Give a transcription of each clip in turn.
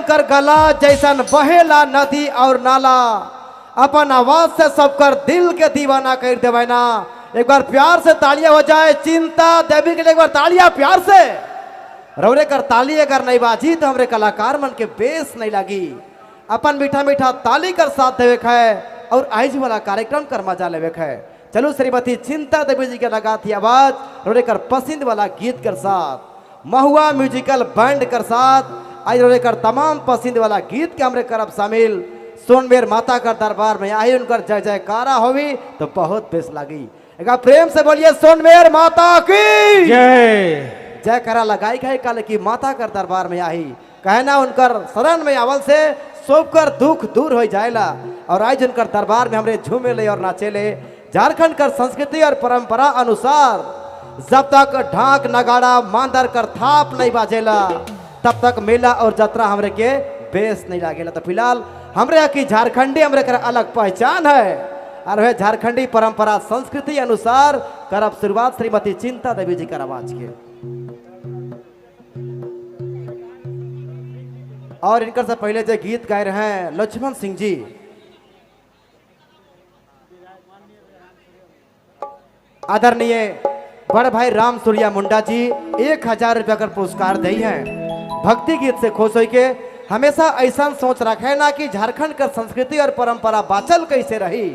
उनकर गला जैसन बहेला नदी और नाला। अपन आवाज से सबकर दिल के दीवाना कर देवे ना। एक बार प्यार से तालियां हो जाए चिंता देवी के लिए, एक बार तालियां प्यार से। रौरे कर ताली अगर नहीं बाजी तो हमरे कलाकार मन के बेस नहीं लगी। अपन मीठा मीठा ताली कर साथ देवे है और आइज वाला कार्यक्रम कर मजा लेवे है। चलो श्रीमती चिंता देवी जी के लगा थी आवाज रोरे कर पसंद वाला गीत कर साथ, महुआ म्यूजिकल बैंड कर साथ आज रोरे कर तमाम पसंद वाला गीत के हमरे करब शामिल। सोनबेर माता कर दरबार में आई उनकर जय जयकारा होवी तो बहुत बेस लगी। एक बार प्रेम से बोलिए सोनमेर माता की जय। जयकारा लगाई गए कल की माता कर दरबार में आई कहना उनकर शरण में आवल से सबकर दुख दूर हो जाएला। और आज उनकर दरबार में हमरे झूमे ले और नाचे ले। झारखंड कर संस्कृति और परंपरा अनुसार जब तक ढाक नगाड़ा मांदर कर थाप नहीं बाजेला तब तक मेला और जतरा हमरे के बेस नहीं लागेला। तो फिलहाल हमरे यहाँ की झारखंडी हमरे कर अलग पहचान है और वह झारखंडी परंपरा संस्कृति अनुसार करब शुरुआत श्रीमती चिंता देवी जी कर आवाज के। और इनकर से पहले जो गीत गाए रहे हैं लक्ष्मण सिंह जी, आदरणीय बड़े भाई राम सूर्या मुंडा जी 1000 रुपया का पुरस्कार दी हैं। भक्ति गीत से खुश होके हमेशा ऐसा सोच रखे ना कि झारखंड का संस्कृति और परंपरा बाचल कैसे रही,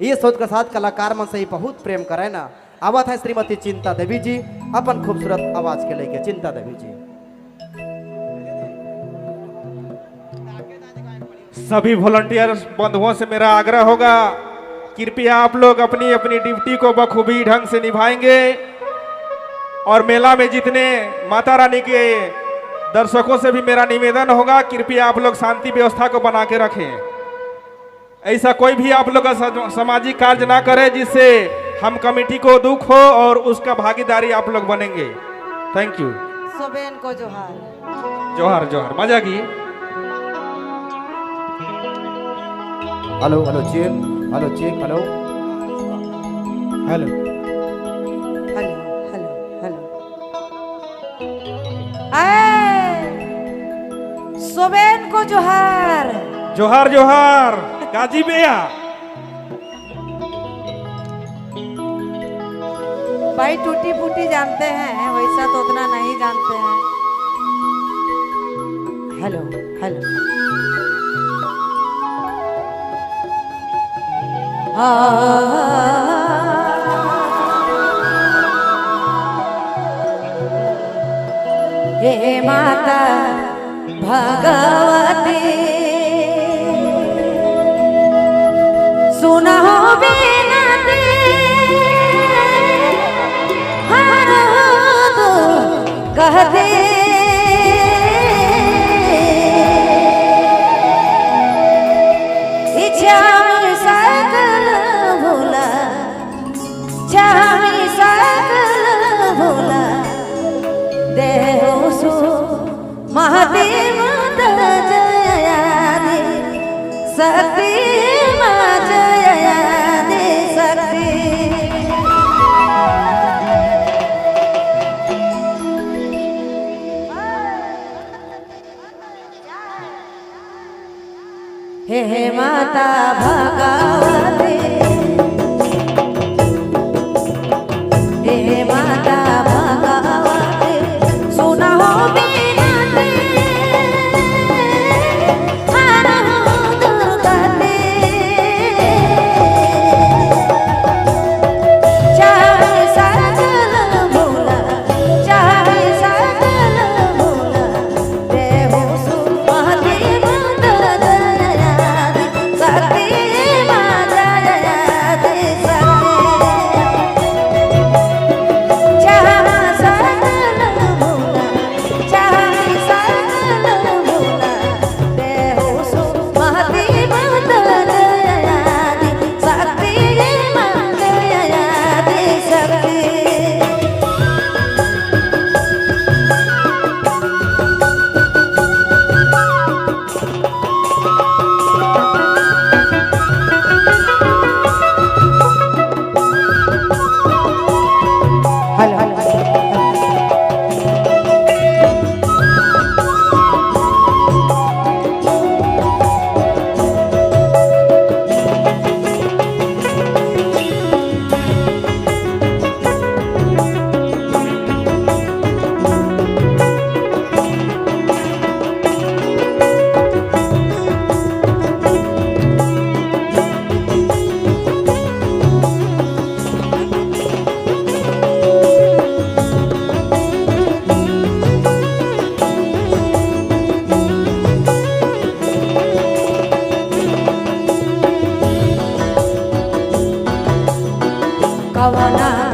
ये सोच के साथ कलाकार मन से ही बहुत प्रेम करे ना। आवत है श्रीमती चिंता देवी जी अपन खूबसूरत आवाज के लेके। चिंता देवी जी। सभी वॉलंटियर बंधुओं से मेरा आग्रह होगा, कृपया आप लोग अपनी अपनी ड्यूटी को बखूबी ढंग से निभाएंगे और मेला में जितने माता रानी के दर्शकों से भी मेरा निवेदन होगा, कृपया आप लोग शांति व्यवस्था को बना के रखें। ऐसा कोई भी आप लोग सामाजिक कार्य ना करें जिससे हम कमेटी को दुख हो और उसका भागीदारी आप लोग बनेंगे। Thank you. सोबेन को जोहार। जोहार जोहार। मजा की। Hello hello check, hello check, hello hello hello hello hello. सोबेन को जोहार। जोहार जोहार। गाजी भैया भाई टूटी फूटी जानते हैं, वैसा तो उतना नहीं जानते हैं। Hello hello. हे माता भगवती सुनहो बिनती, हरो तो कहते इच्छा सकल भोला, छामी सकल भोला, देहो सो महती मत जयादि शक्ति मा जयादि शक्ति। हे माता भगवती, हे माता भगवती सुनहो बिनती, हरहु दुर्गति। चाहे सकल भोला, चाहे सकल भोला, देहु सुमति मत जयादि शक्ति मा जयादि। आवना।